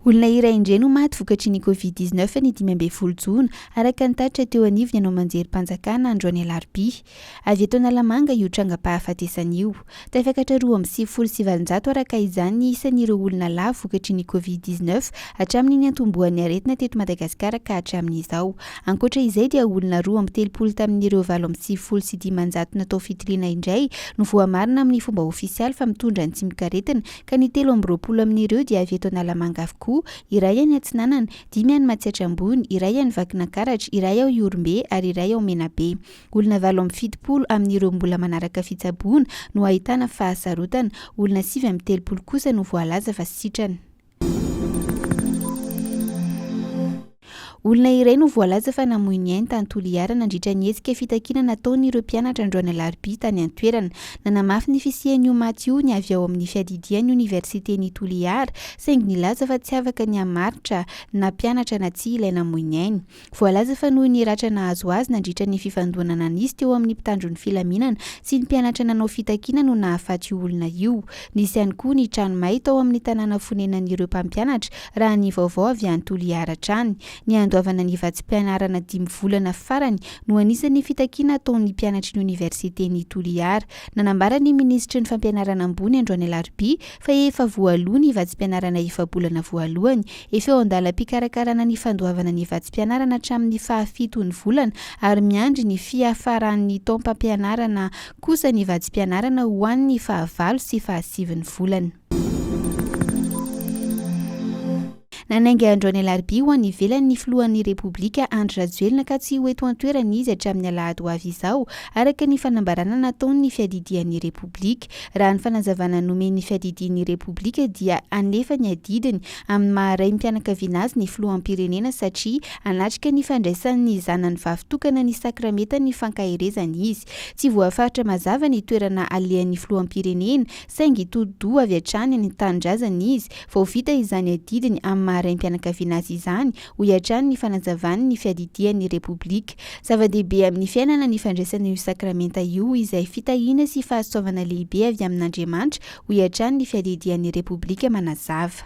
Olona iray indray no maty vokatry ny Covid 19 ny 15 jona, araka ny tatitra teo anivon'ny haino aman-jerim-panjakana androany alarobia. Avy eto Analamanga io trangam-pahafatesana io. Tafakatra 892 araka izany ny isan'ireo olona lavo vokatry ny Covid 19 hatramin'ny niantombohan'ny aretina teto Madagasikara ka hatramin'izao. Ankoatra izay dia olona 32 tamin'ireo 598 natao fitiliana indray no voamarina amin'ny fomba ofisialy fa mitondra ny tsimokaretina ka ny 23 amin'ireo dia avy eto Analamanga avokoa, iray any Atsinanana, dimy any Matsiatra Ambony, iray any Vakinankaratra, iray ao Ihorombe ary iray ao Menabe. Olona 78 amin'ireo mbola manaraka fitsaboana no ahitana fahasarotana, olona 39 kosa no voalaza fa sitrana. Olona iray no voalaza fa namoy ny ainy tany Toliara nandritra ny hetsika fitakiana nataon'ireo mpianatra androany alarobia tany an-toerana. Nanamafy ny fisian'io maty io ny avy ao amin'ny fiadidian'ny oniversiten'i Toliara, saingy nilaza fa tsy afaka ny hamaritra na mpianatra na tsia ilay namoy ny ainy. Voalaza fa noho ny ratra nahazo azy nandritra ny fifandonana nisy teo amin'ny mpitandro ny filaminana sy ny mpianatra nanao fitakiana no nahafaty io olona io. Nisy ihany koa ny trano may tao amin'ny tanàna fonenan'ireo mpampianatra, raha ny vaovao avy any Toliara hatrany. Ny handoavana ny vatsim-pianarana dimy volana farany no anisan'ny fitakiana ataon'ny mpianatry ny oniversiten'i Toliara. Nanambara ny minisitry ny fampianarana ambony androany alarobia fa efa voaloa ny vatsim-pianarana efa-bolana voalohany. Efa eo an-dalam-pikarakarana ny fandoavana ny vatsim-pianarana hatramin'ny fahafiton'ny volana ary miandry ny fiafaran'ny taom-pampianarana kosa ny vatsim-pianarana ho an'ny fahavalo sy fahasivin'ny volana. Nanainga androany alarobia ho any ivelany ny filohan'ny Repoblika Andry Rajoelina ka tsy ho eto an-toerana izy hatramin'ny alahady ho avy izao, araka ny fanambarana nataon'ny fiadidian'ny Repoblika. Raha ny fanazavana nomen'ny fiadidian'ny Repoblika dia hanefa ny adidiny amin'ny maha raim-pianakaviana azy ny filoham-pirenena satria hanatrika ny fandraisan'ny zanany vavy tokana ny sakramentan'ny fankaherezana izy. Tsy voafaritra mazava ny toerana alehan'ny filoham-pirenena saingy hitodi-doha avy hatrany any an-tanindrazana izy vao vita izany adidiny amin'ny maha raim-pianakaviana azy izany, hoy hatrany ny fanazavany ny fiadidian'ny Repoblika. Zava-dehibe amin'ny fiainana ny fandraisana io sakramenta io izay fitahiana sy fahasoavana lehibe avy amin'Andriamanitra, hoy hatrany ny fiadidian'ny Repoblika manazava.